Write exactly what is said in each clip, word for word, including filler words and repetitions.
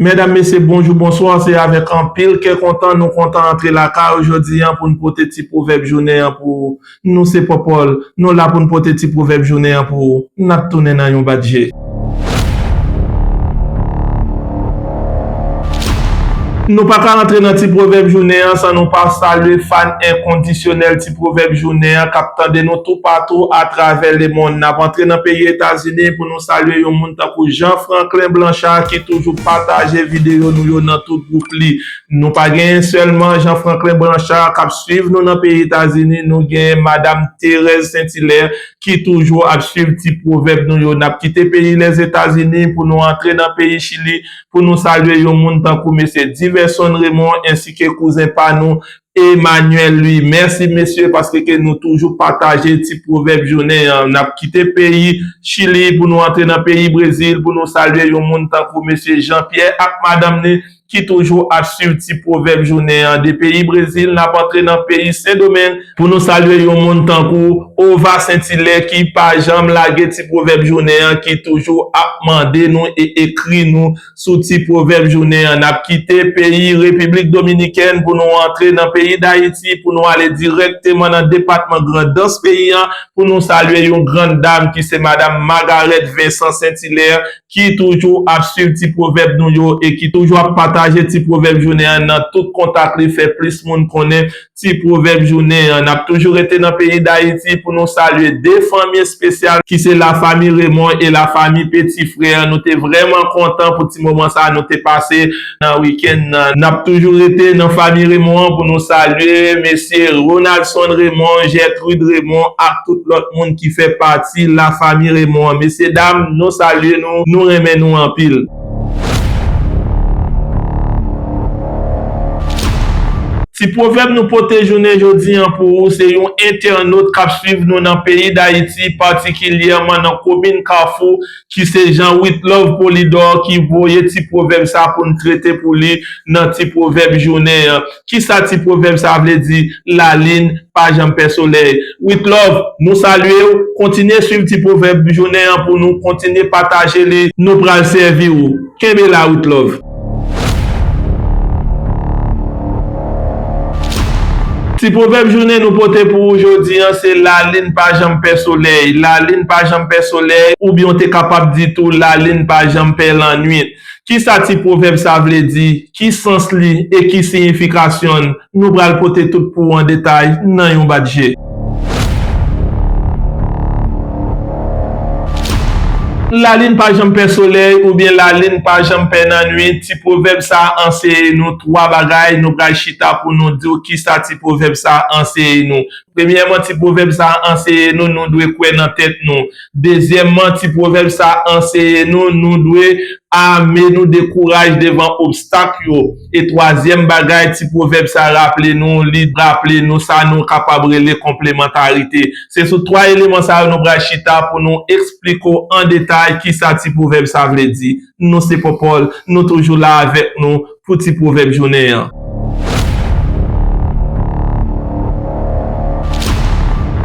Medam, mesye, bonjou, bonswa. Se avèk anpil kè kontan nou kontan antre lakay ou jodi an pou n pote ti pwovèb jounen an pou ou. Nou se Pòpòl, nou la pou n pote ti pwovèb jounen an pou ou. N ap tounen nan yon bat je. Nou pa ka antre nan ti pwovèb jounen an san nou pa salye fan enkondisyonèl ti pwovèb jounen an k ap tande nou toupatou atravè lemonn. N ap antre nan peyi Etazini pou nou salye yon moun tankou Jean Franklin Blanchard ki toujou pataje videyo nou yo nan tout gwoup li. Nou pa genyen sèlman Jean Franklin Blanchard k ap swiv nou nan peyi Etazini, nou genyen Madam Thérèse Saint-Hilaire ki toujou ap swiv ti pwovèb nou yo. N ap kite peyi Lèzetazini pou nou antre nan peyi Chili, pou nou salye yon moun tankou mesye Diverson Raymond ensi ke kouzen pa nou Emmanuel Louis. Mèsi mesye paske ke nou toujou pataje ti pwovèb jounen an. N ap kite peyi Chili pou nou antre nan peyi Brezil pou nou salye yon moun tankou mesye Jean Pierre ak madanm li ki toujou ap swiv ti pwovèb jounen an. De peyi Brezil, n ap antre nan peyi Sendomeng pou nou salye yon moun tankou Ova Sentile ki pa janm lage ti pwovèb jounen an, ki toujou ap mande nou e ekri nou sou ti pwovèb jounen an. N ap kite peyi Repiblik Dominikèn pou nou antre nan peyi Dayiti, pou nou ale dirèkteman nan depatman Grandans peyi an, pou nou salye yon grann dam ki se Madam Margarette Vincent Saint-Hilaire, ki toujou ap swiv ti pwovèb nou yo e ki toujou ap pataje ti pwovèb jounen an nan tout kontak li, fè plis moun konnen ti pwovèb jounen an. N ap toujou rete nan peyi Dayiti pou nou salye de fanmi espesyal ki se lafanmi Raymond e lafanmi Petit Frère. Nou te vrèman kontan pou ti moman sa a nou te pase nan wikenn nan. N ap toujou rete nan fanmi Raymond an pou nou salye mesye Ronaldson Raymond, Gertrude Raymond ak tout lòt moun ki fè pati lafanmi Raymond an. Mesye dam, nou salye nou, nou renmen nou anpil. Ti pwovèb nou pote jounen jodi an pou ou se yon entènot k ap swiv nou nan peyi Dayiti, patikilyèman nan komin Kafou, ki se Jean Witlove Polidor ki voye ti pwovèb sa pou n trete pou li nan ti pwovèb jounen an. Kisa ti pwovèb sa vle di? Lalin pa janm pè solèy. Witlove, nou salye w. Kontinye swiv ti pwovèb jounen an pou nou. Kontinye pataje li. Nou pral sèvi w. Kenbe la, Witlove. Ti pwovèb jounen nou pote pou ou jodi an se lalin pa janm pè solèy. Lalin pa janm pè solèy, oubyen w te kapab di tou lalin pa janm pè lannwit. Kisa ti pwovèb sa vle di? Ki sans li e ki siyifikasyon l? Nou pral pote tout pou w an detay nan yon bat je. Lalin pa janm pè solèy oubyen lalin pa janm pè lannwit, ti pwovèb sa a anseye nou twa bagay, nou pral chita pou nou di w kisa ti pwovèb sa a anseye nou. Premyèman, ti pwovèb sa a anseye nou, nou dwe kwè nan tèt nou. Dezyèmman, ti pwovèb sa a anseye nou, nou dwe ame nou de kouraj devan obstak yo. E twazyèm bagay, ti pwovèb sa a raple nou, li raple nou sa nou kapab rele konplemantarite. Se sou twa eleman sa yo nou pral chita pou nou eksplike w an detay kisa ti pwovèb sa vle di. Nou se Pòpòl, nou toujou la avèk nou pou ti pwovèb jounen an.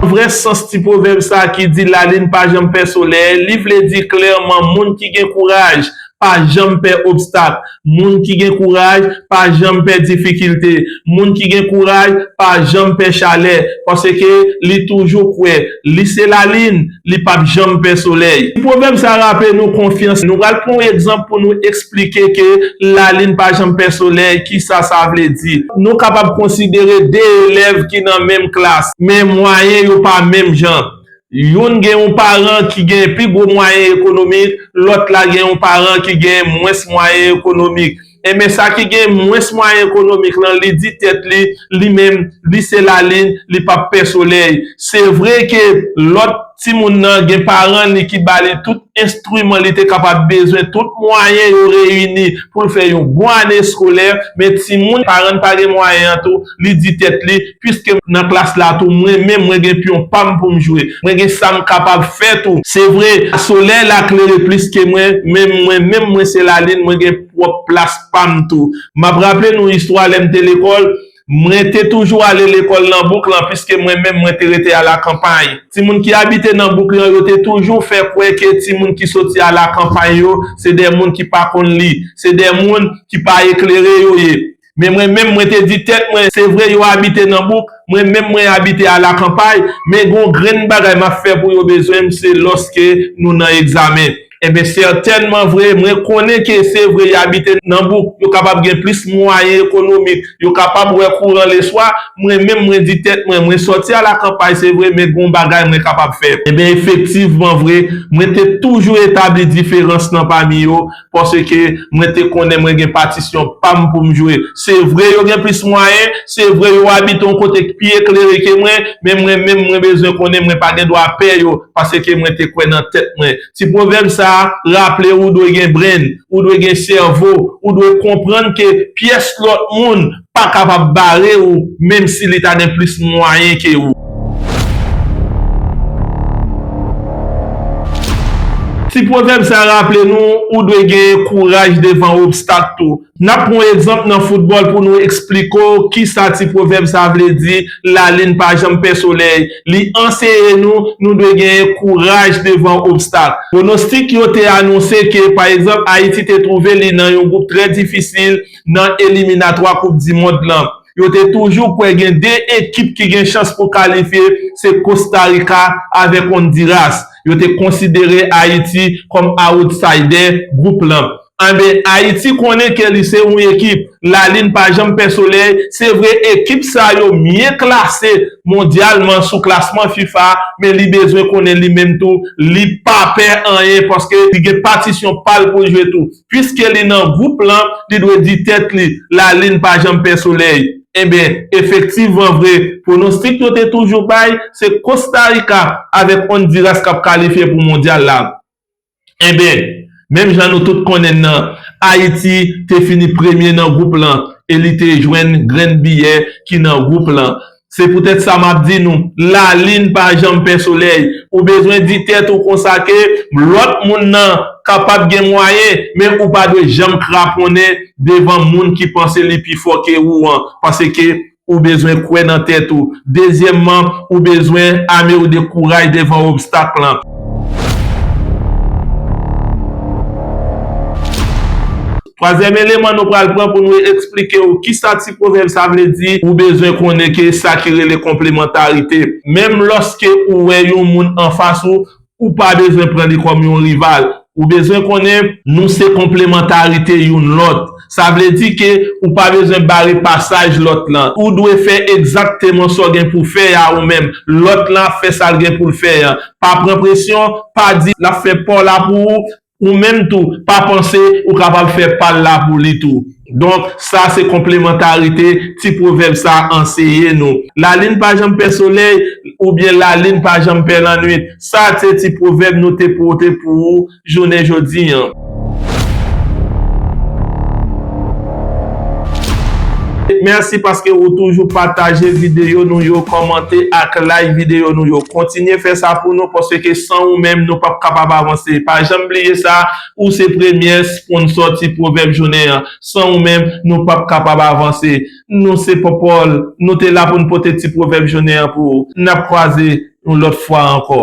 Vrè sans ti pwovèb sa ki di lalin pa janm pè solèy, li vle di klèman moun ki gen kouraj pa janm pè obstak, moun ki gen kouraj pa janm pè difikilte, moun ki gen kouraj pa janm pè chalè, paske li toujou kwè li se lalin, li p ap janm pè solèy. Pwovèb sa raple nou konfyans. Nou pral pran yon egzanp pou nou eksplike ke lalin pa janm pè solèy, kisa sa vle di. Nou kapab konsidere de elèv ki nan menm klas, men mwayen yo pa menm jan. Youn gen yon paran ki gen pi gwo mwayen ekonomik, lòt la gen yon paran ki gen mwens mwayen ekonomik. Enben, sa ki gen mwens mwayen ekonomik lan, li di tèt li, li menm, li se lalin, li p ap pè solèy. Se vre ke lòt timoun nan gen paran li ki ba li tout enstriman li te kapab bezwen, tout mwayen yo reyini pou l fè yon bon ane eskolè, men timoun, paran l pa gen mwayen an tou, li di tèt li, piske nan klas la tou, mwen menm, mwen gen pyon pa m pou m jwe, mwen gen sa m kapab fè tou. Se vre, solèy la klere plis ke mwen, men mwen menm, mwen se lalin, mwen gen pwòp plas pa m tou. M ap raple nou istwa lè m te lekòl, Mwen te toujou ale lekòl nan bouk lan, piske mwen menm mwen te rete alakanpay. Timoun ki abite nan bouk lan, yo te toujou fè kwè ke timoun ki soti alakanpay yo, se de moun ki pa konn li, se de moun ki pa eklere yo ye. Men mwen menm, mwen te di tèt mwen, se vre yo abite nan bouk, mwen menm mwen abite alakanpay, men gon grenn bagay m ap fè pou yo bezwen m, se lòske nou nan egzamen. Enben, sètènman vre, mwen konnen ke se vre y abite nan bouk, yo kapab gen plis mwayen ekonomik, yo kapab wè kouran leswa, mwen menm mwen di tèt mwen, mwen sòti alakanpay, se vre, men gon bagay mwen kapab fè. Enben, efektivman vre, mwen te toujou etabli diferans lan pami yo, paske mwen te konnen mwen gen patisyon pa m pou m jwe. Se vre yo gen plis mwayen, se vre yo abite yon kote k pi eklere ke mwen, men mwen menm mwen bezwen konnen mwen pa gen dwa pè yo, paske mwen te kwè nan tèt mwen. Ti pwovèb sa a raple w ou dwe gen brenn, ou dwe gen sèvo, ou dwe konprann ke pyès lòt moun pa kapab bare w, menm si li ta gen plis mwayen ke ou. Ti pwovèb sa a raple nou, ou dwe gen kouraj devan obstak tou. N ap pran yon egzanp nan foutbòl pou nou eksplike w kisa ti pwovèb sa a vle di, lalin pa janm pè solèy. Li anseye nou, nou dwe genyen kouraj devan obstak. Pwonostik yo te anonse ke, pa egzanp, Ayiti te twouve li nan yon gwoup trè difisil nan eliminatwa Koup di Mond lan. Yo te toujou kwè gen de ekip ki gen chans pou kalifye, se Kosta Rika avèk Ondiras. Yo te konsidere Ayiti kòm outsider gwoup lan. Enben, Ayiti konnen ke li se yon ekip. Lalin pa janm pè solèy. Se vre, ekip sa yo mye klase mondyalman sou klasman fifa, men li bezwen konnen li menm tou, li pa pè anyen paske li gen patisyon pa l pou l jwe tou. Piske li nan gwoup lan, li dwe di tèt li, lalin pa janm pè solèy. Enben, efektivman vre, pwonostik yo te toujou bay, se Kosta Rika avèk Ondiras k ap kalifye pou mondyal la. Enben, menm jan nou tout konnen nan, Ayiti te fini premye nan gwoup lan e li te jwenn grenn biyè ki nan gwoup lan. Se poutèt sa m ap di nou, lalin pa janm pè solèy. Ou bezwen di tèt ou konsa ke lòt moun nan kapab gen mwayen, men ou pa dwe janm kraponnen devan moun ki panse li pi fò ke ou an, paske ou bezwen kwè nan tèt ou. Dezyèmman, ou bezwen ame w de kouraj devan obstak lan. Twazyèm eleman nou pral pran pou nou eksplike w kisa ti pwovèb sa vle di, ou bezwen konnen ke sa ki rele konplemantarite. Menm lòske ou wè yon moun anfas ou, ou pa bezwen pran li kòm yon rival. Ou bezwen konnen nou se konplemantarite youn lòt. Sa vle di ke ou pa bezwen bare pasaj lòt lan. Ou dwe fè egzakteman sa w gen pou fè a ou menm. Lòt lan ap fè sa l gen pou l fè an. Pa pran presyon, pa di l ap fè pa w la pou ou. Ou menm tou, pa panse ou kapab fè pa l la pou li tou. Donk, sa se konplemantarite ti pwovèb sa anseye nou. Lalin pa janm pè solèy, oubyen lalin pa janm pè lannwit. Sa se ti pwovèb nou te pote pou ou jounen jodi an. Mèsi paske ou toujou pataje videyo nou yo, kòmante ak like videyo nou yo. Kontinye fè sa pou nou, paske san ou menm, nou p ap kapab avanse. Pa janm bliye sa, ou se premyè sponsò ti pwovèb jounen an. San ou menm, nou p ap kapab avanse. Nou se Popol, nou te la pou n pote ti pwovèb jounen an pou ou. N ap kwaze yon lòt fwa ankò.